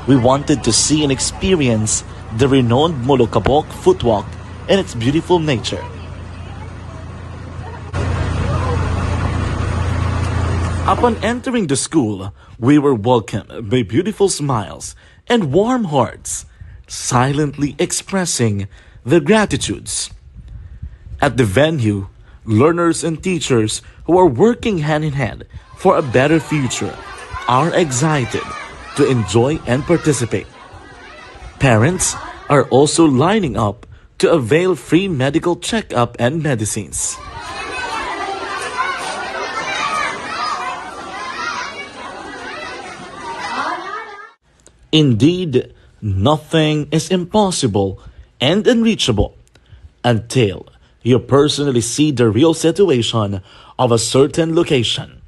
we wanted to see and experience the renowned Molokabok footwalk and its beautiful nature. Upon entering the school, we were welcomed by beautiful smiles and warm hearts, silently expressing their gratitudes. At the venue, learners and teachers who are working hand in hand for a better future are excited to enjoy and participate. Parents are also lining up to avail free medical checkup and medicines. Indeed, nothing is impossible and unreachable until you personally see the real situation of a certain location.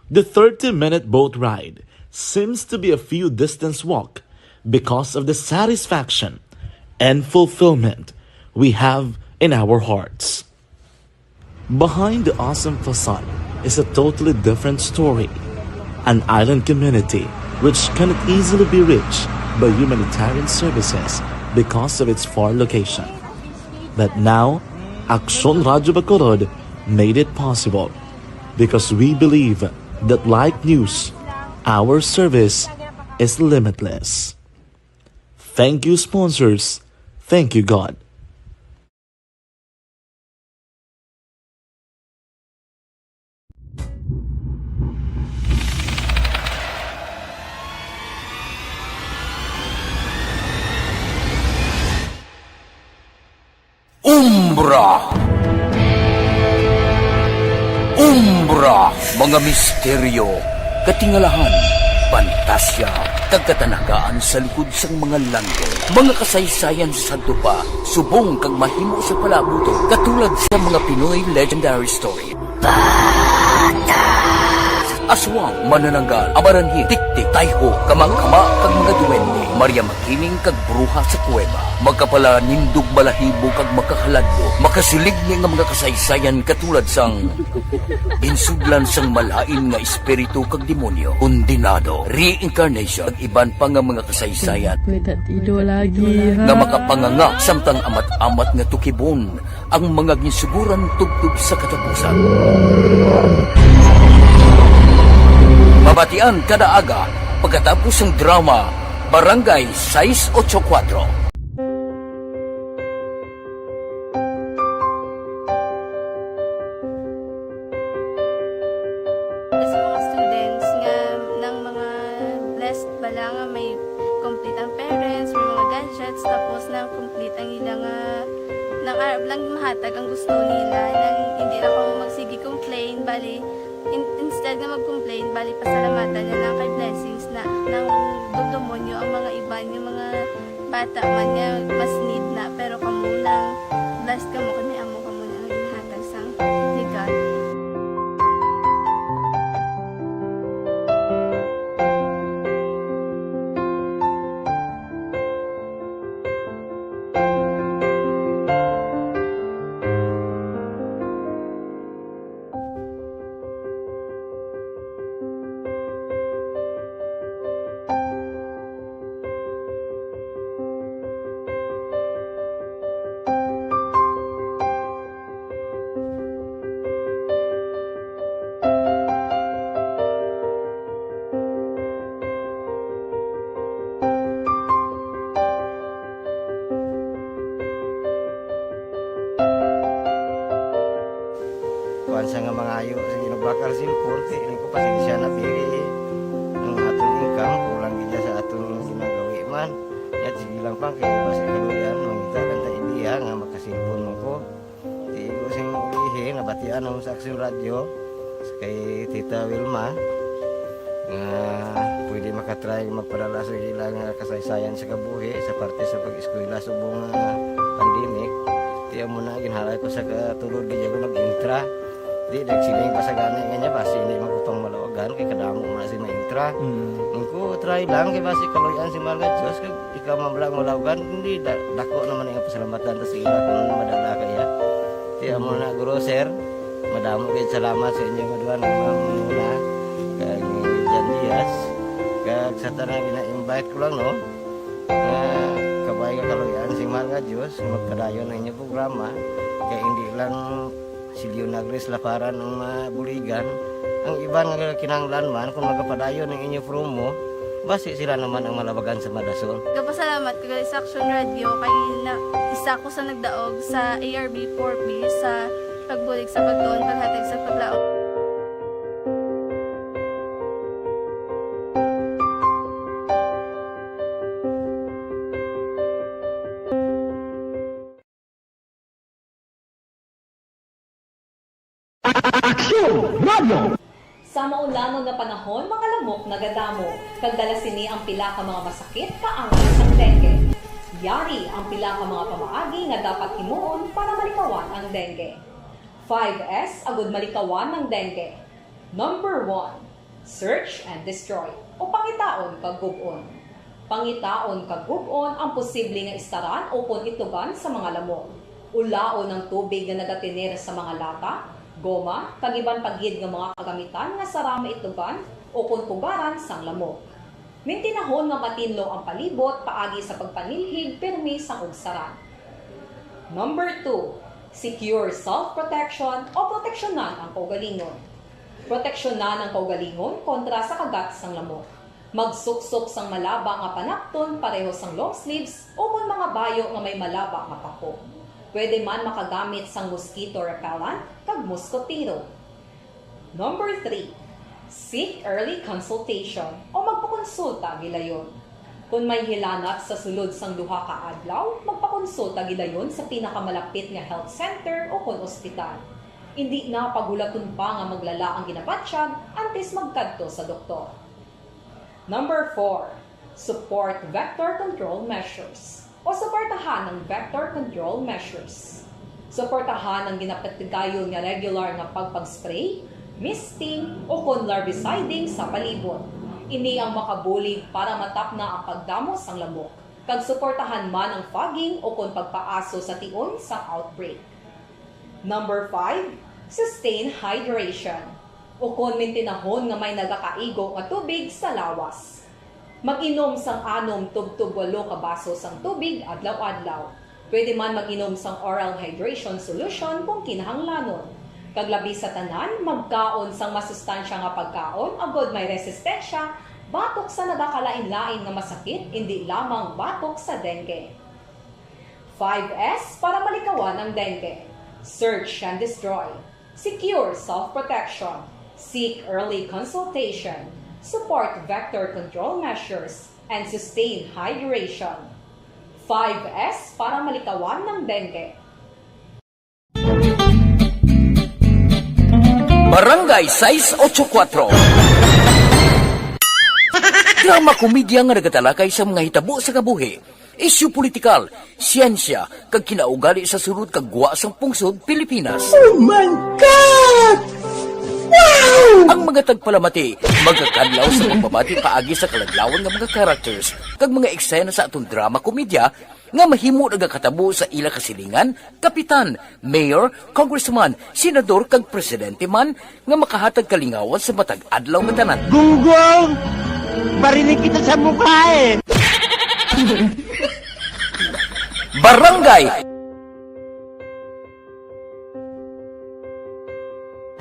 The thirty-minute boat ride seems to be a few distance walk because of the satisfaction and fulfillment we have in our hearts. Behind the awesome facade is a totally different story, an island community which cannot easily be reached by humanitarian services because of its far location. But now, Aksyon Radyo Bacolod made it possible because we believe that, like news, our service is limitless. Thank you, sponsors. Thank you, God. Umbra. Umbra, mga misteryo, katingalahan, pantasya, kag katanagaan sa likod sang mga langit. Mga kasaysayan sa sadto pa, subong kag mahimo sa palabuton, katulad sa mga Pinoy legendary story. Aswang, manananggal, amaranhi, tiktik, tayho, kamangkama, kag mga duwende, Maria Makiling kag bruha sa kuweba, makapalanindog balahibo kag makahaladlo, makasiligni nga mga kasaysayan katulad sang ginsudlan sang malain nga espiritu kag demonyo, kondenado, reincarnation, kag iban pa nga mga kasaysayan Wait, that ido lagi, nga ha? Makapanganga samtang amat-amat nga tukibon ang mga ginsuguran tubtob sa katapusan. Mabatian kada aga pagkatapos sang drama Barangay sais ocho kuwatro. Sa mga students nga nang mga blessed bala nga may complete ang parents, may mga gadgets, tapos na complete ang ila nga nang arab lang mahatag ang gusto nila, nang hindi na kamo magsige complain, bali, in-, instead nga mag-complain, bali, pasalamatan na lang kay blessings na nang dumdumon nyo ang mga iban nga mga bata man nga mas need na, pero kamo lang, blessed kamo kay may amo kamo na nga ginhatag sang regalo. Kuwan sa nga mangayo, sige, nagbakal sin korte, ini ko pasensya na, pili ang aton income, kulang gid sa aton ginagawi man. Yat, sige lang pang, kaya basi kaluyan, mangita lang ta idea nga makasilpon mo ko. Di ko sing ulihi, nabatian ako sa Aksyon Radyo, kay Tita Wilma, nga pwede makatry magpadala sa ila nga kasaysayan sa kabuhi sa parte sa pag-eskwela subong nga pandemic. Di amo na, ginhalay ko sa katulod, di ako nag-intra. Di, nagsiling pa sa gani nga niya, basi hindi man ko pang malawagan, kay kadamo man si ma-intra. Mm. Ang ko, try lang, kay basi kaluyan si mahal nga Diyos, kay ikaw man lang malawagan, hindi, da-, dako naman ang pasalamatan ta sa ila kung ano madala kaya. Di, amo na, guro, sir, madamo kayo salamat sa inyong aduan, ang mga muna, kag Jan Diaz, kag sa tanang gina-invite ko lang, no? Nga kabay nga kaluyan si mahal nga Diyos, magpadayon ang inyong programa, kay hindi lang si Leonagris Laparan ang mabuligan, Ang iban nga kinahanglan man, kung magapadayon ang inyo promo, basi sila naman ang malabagan sa madason. Gapasalamat ko gali sa Action Radio kay na isa ko sa nagdaog sa A R B four B sa pagbulig sa pagtuon, paghatag sa paglaom. Aksyon Radio! Sa maulanon nga panahon, mga lamok nagadamo, kag dala sini ang pila ka mga masakit kaangay sang dengue. Yari ang pila ka mga pamaagi nga dapat himuon para malikawan ang dengue. Five S agud malikawan ang dengue. Number one, search and destroy, o pangitaon kag gub-on. Pangitaon kag gub-on ang posible nga istaran ukon itugan sa mga lamok. Ulaon ang tubig nga nagatener sa mga lata, goma, kag iban pa gid nga mga kagamitan nga sara maitugan ukon pugaran sang lamok. Mintinahon nga matinlo ang palibot paagi sa pagpanilhig pirmi sang ugsaran. Number two, secure self-protection o proteksyonan ang kaugalingon. Proteksyonan ang kaugalingon kontra sa kagat sang lamok. Magsuksok sang malaba nga panapton pareho sang long sleeves ukon mga bayo nga may malaba nga pako. Pwede man makagamit sang mosquito repellent kag moskotero. Number three, seek early consultation o magpakonsulta gilayon. Kon may hilanat sa sulod sang duha ka adlaw, magpakonsulta gilayon sa pinakamalapit nga health center ukon ospital. Indi na paghulaton pa nga maglala ang ginabatyag antes magkadto sa doktor. Number four, support vector control measures o suportahan ang vector control measures. Suportahan ang ginapatigayon nga regular nga pagpag-spray, misting, ukon larviciding sa palibot. Ini ang makabulig para matapna ang pagdamo sang lamok, kag suportahan man ang fogging ukon pagpaaso sa tion sang outbreak. Number five, sustain hydration, ukon mintinahon nga may nagakaigo nga tubig sa lawas. Mag-inom sang anom tubtob walo ka baso sang tubig adlaw-adlaw. Pwede man mag-inom sang oral hydration solution kung kinahanglanon. Kag labi sa tanan, magkaon sang masustansya nga pagkaon agod may resistensya batok sa nagakalain-lain nga masakit, indi lamang batok sa dengue. Five S para malikawan ang dengue. Search and destroy. Secure self-protection. Seek early consultation. Support vector control measures. And sustain hydration. Five S para malikawan ang dengue. Barangay sais ocho kuatro. Drama komedya nga nagatalakay sa mga hitabo sa kabuhi, isyu politikal, siyensya, kag kinaugali sa sulod kag gwa sang pungsod Pilipinas. Oh my God! Wow! Ang mga tagpalamati magakadlaw sa pagpamati paagi sa kaladlawan nga mga characters kag mga eksena sa aton drama komedya nga mahimo nagakatabo sa ila kasilingan, kapitan, mayor, congressman, senador, kag presidente man nga makahatag kalingawan sa matag adlaw nga tanan. Gunggong! Barinig kita sa mukha eh! Barangay!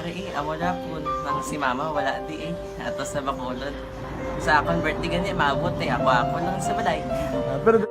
Ari, eh, amo na po. Ang si mama, wala di eh. Ato sa Bacolod. Sa akon birthday gani, maabot eh. Ako-ako lang sa balay. Ah, pero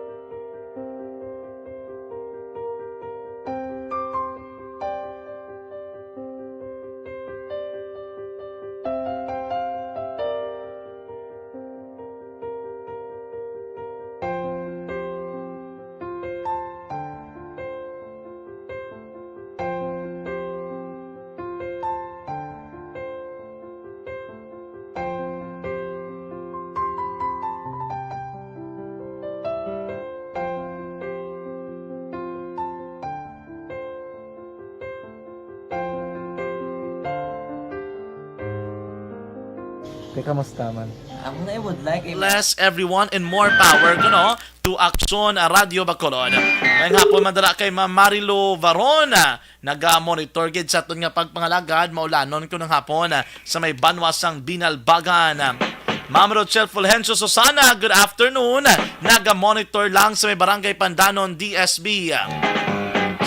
Te, kamusta man? Ako na, I would like a Bless everyone and more power kuno to Aksyon Radio Bacolod. Ngayong hapon, madala kay Ma'am Marilo Varona. Naga-monitor gid sa aton nga pagpangalagad, maulanon kuno nga hapon, ah, sa may banwa sang Binalbagan. Ma'am Rochelle Fulgencio Susana, good afternoon. Naga-monitor lang sa may Barangay Pandanon, D S B.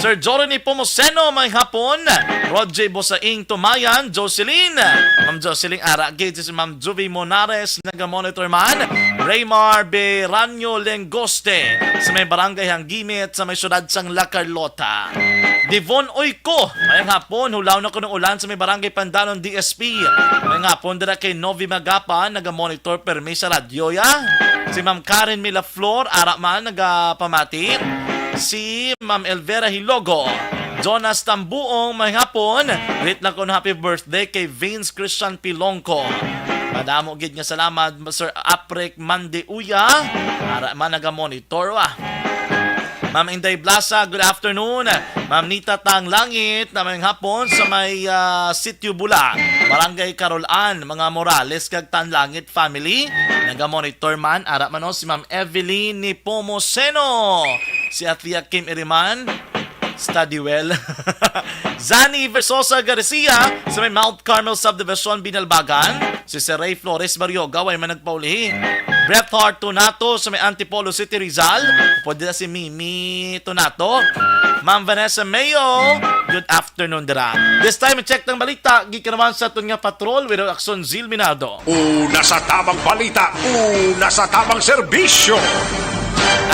Sir Jory ni Pomoseno, may hapon. Rodjay Bosaing Tumayan, Jocelyn. Ma'am Jocelyn, ara gid si Ma'am Juvie Monares, naga-monitor man. Raymar Beranyo Lengoste, sa may barangay Hanggimit, sa may siyudad sang La Carlota. Divon Oyko, may hapon, hulaw na kuno ulan sa may barangay Pandanon, D S P. May hapon dira kay Novi Magapa, naga-monitor permi sa radyo, ya. Si Ma'am Karen Milaflor, ara man, nagapamati. Si Ma'am Elvera Hilogo. Jonas Tambuong, may hapon. Greet lang ko na happy birthday kay Vince Christian Pilongco. Madamo gid nga salamat, Sir Aprek Mandiuya. Ara man, naga-monitor, wa. Ma'am Inday Blasa, good afternoon. Ma'am Nita Tanglangit, na may hapon sa may, ah, Sitio Bula, Barangay Carolan, mga Morales kag Tanlangit family. Naga-monitor man, ara man, oh, si Ma'am Evelyn ni Pomoseno, si Atia Kim Iriman, study well. Zani Versosa Garcia, sa may Mount Carmel Subdivision, Binalbagan. Si Sir Ray Flores Barrioga, way man nagpaulihi. Bret Hart Tunato sa may Antipolo City, Rizal. Pwede na si Mimi Tunato. Ma'am Vanessa Mayo, good afternoon dira. This time, check ng balita. Gikan naman sa aton nga patrol with Action Zil Minado. Una sa tamang balita, una sa tamang serbisyo.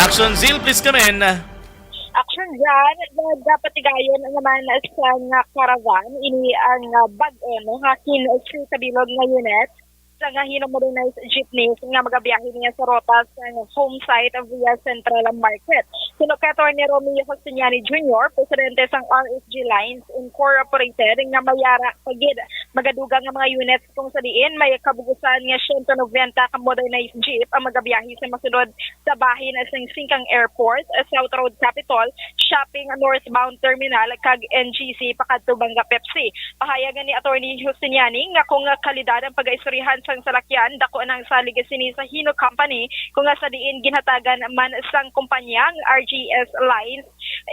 Action Zil, please come in. Action dyan, nagapatigayon naman sa nga caravan, ini ang, ah, bag-o, no, nga kinsi kabilog nga unit sa nga hino-modernized jeepneys nga magabiyahe niya sa rota sa home site via Central Market. Suno kay Attorney Romeo Justiniani Junior, presidente sang R S G Lines Incorporated, nga mayara pa gid magadugang nga mga units kung sa diin may kabugusan nga siyento nobenta ka modernized jeep ang magabiyahe sa masunod sa bahin sang Singkang Airport, South Road Capitol, Shopping Northbound Terminal, kag N G C pakadto Banga Pepsi. Pahayag ni Attorney Justiniani nga kung kalidad ang pag-aistoryahan sang salakyan, dako na ang salig sini sa Hino Company, kung nga sa diin ginhatagan man sang kumpanya ang R G S Lines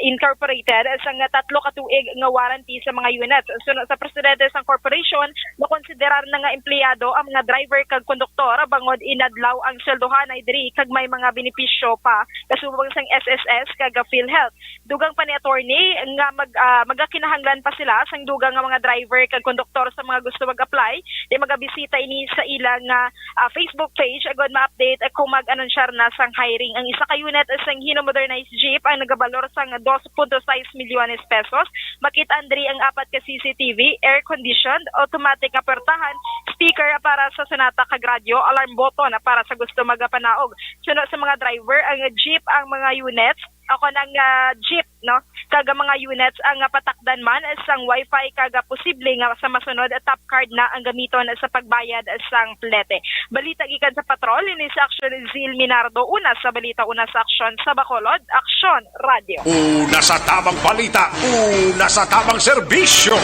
Incorporated sang tatlo ka tuig nga warranty sa mga units. Suno sa presidente sang corporation, makonsiderar na nga empleyado ang mga driver kag konduktor bangod inadlaw ang sweldohanay diri kag may mga benepisyo pa kasubong sang S S S kag PhilHealth. Dugang pa ni attorney nga mag, ah, magakinahanglan pa sila sang dugang nga mga driver kag konduktor sa mga gusto mag-apply, di magabisita ini sa ila nga, ah, Facebook page agod ma-update kung mag-anunsyar na sang hiring. Ang isa ka unit sang Hino modernized jeep ang nagabalor sang dos punto sais milyones pesos. Makit-an diri ang apat ka C C T V, air-conditioned, automatic nga puwertahan, speaker para sa Sonata kag radyo, alarm button para sa gusto magapanaog. Suno sa mga driver, ang jeep, ang mga units, o kon ang, ah, jeep, no, kag ang mga units ang, ah, patakdan man sang wifi kag, ah, posible nga sa masunod, ah, tap card na ang gamiton sa pagbayad sang plete. Balita gikan sa patrol, ini si Action Zil Minardo, una sa balita, una sa aksyon sa Bacolod, Aksyon Radio. Una sa tamang balita, una sa tamang serbisyo.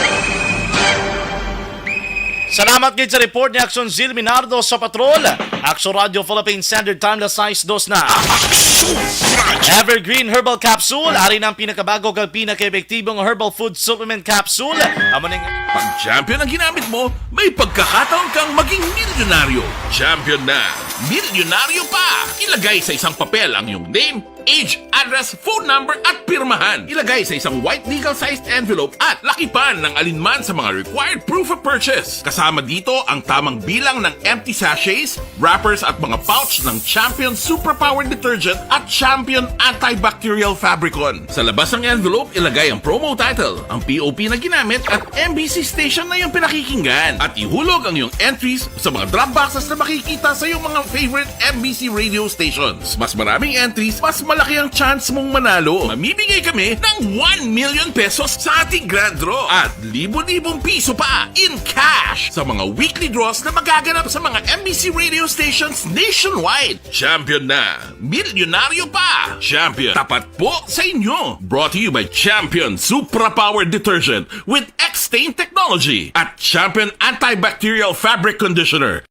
Salamat gid sa report ni Action Zil Minardo sa patrol. Action Radio Philippine Standard Time, las sais dos na. Action Radio. Evergreen Herbal Capsule, ari na ang pinakabago kag pinakaepektibong herbal food supplement capsule. Amo ning Pag champion ang ginamit mo, may pagkakataon kang maging milyonaryo. Champion na, milyonaryo pa! Ilagay sa isang papel ang iyong name, age, address, phone number, at pirmahan. Ilagay sa isang white legal-sized envelope at lakipan ng alinman sa mga required proof of purchase. Kasama dito ang tamang bilang ng empty sachets, wrappers, at mga pouch ng Champion Superpower Detergent at Champion Antibacterial Fabricon. Sa labas ng envelope, ilagay ang promo title, ang P O P na ginamit, at M B C station na iyong pinakikinggan. At ihulog ang iyong entries sa mga drop boxes na makikita sa iyong mga favorite M B C radio stations. Mas maraming entries, mas malaki ang chance mong manalo. Mamimigay kami ng one million pesos sa ating grand draw at libo-libong piso pa in cash sa mga weekly draws na magaganap sa mga M B C radio stations nationwide. Champion na! Milyonaryo pa! Champion, tapat po sa inyo! Brought to you by Champion Supra Power Detergent with X-Stain Technology at Champion Antibacterial Fabric Conditioner.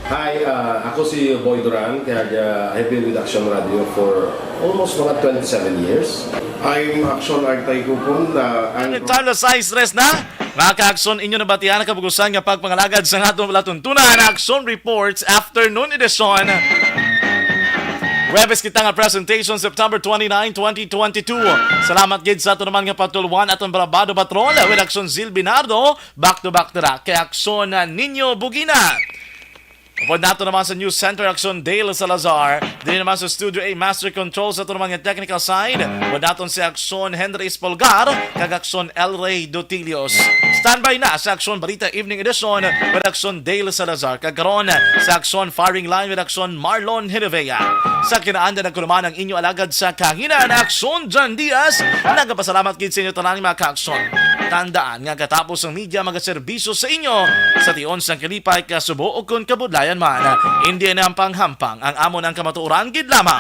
Hi, ah, ako si Boy Duran, kaya, ah, I've been with Action Radio for almost mga twenty-seven years. I'm Action Artay Kupon, ah, I'm Time na sais tres na. Mga ka-Action, inyo nabatian ang kabugusan nga pagpangalagad sa aton palatuntunan, Action Reports Afternoon Edition. Huwebes kita nga presentation, September twenty-nine, twenty twenty-two. Salamat gid sa ato naman nga patulwan, aton barabado patron, with Aksyon Zil Binardo, back to back dira kay Aksyon Nino Bugina. Upod nato naman sa News Center, Aksyon Dale Salazar. Din naman sa Studio A, Master Control sa ato naman nga technical side. Upod naton si Aksyon Henry Espolgar, kag Aksyon El Rey Dotilios. Standby na sa Aksyon Balita Evening Edition with Aksyon Dale Salazar. Kag karon sa Aksyon Firing Line with Aksyon Marlon Henevea. Sa kinaanda nagkunuman ang inyo alagad sa kahanginan, Aksyon Jan Diaz. Nagapasalamat gid sa inyo tanan, mga ka-Aksyon. Tandaan nga katapos ang media magaserbisyo sa inyo sa tion sang kalipay, kasubo, o kon kabudlayan man. Hindi na ang panghampang ang amon ang kamatuoran gid lamang.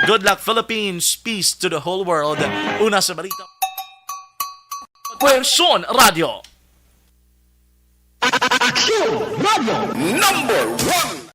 Good luck, Philippines. Peace to the whole world. Una sa balita. Puwerson Radio. Aksyon Radio number one.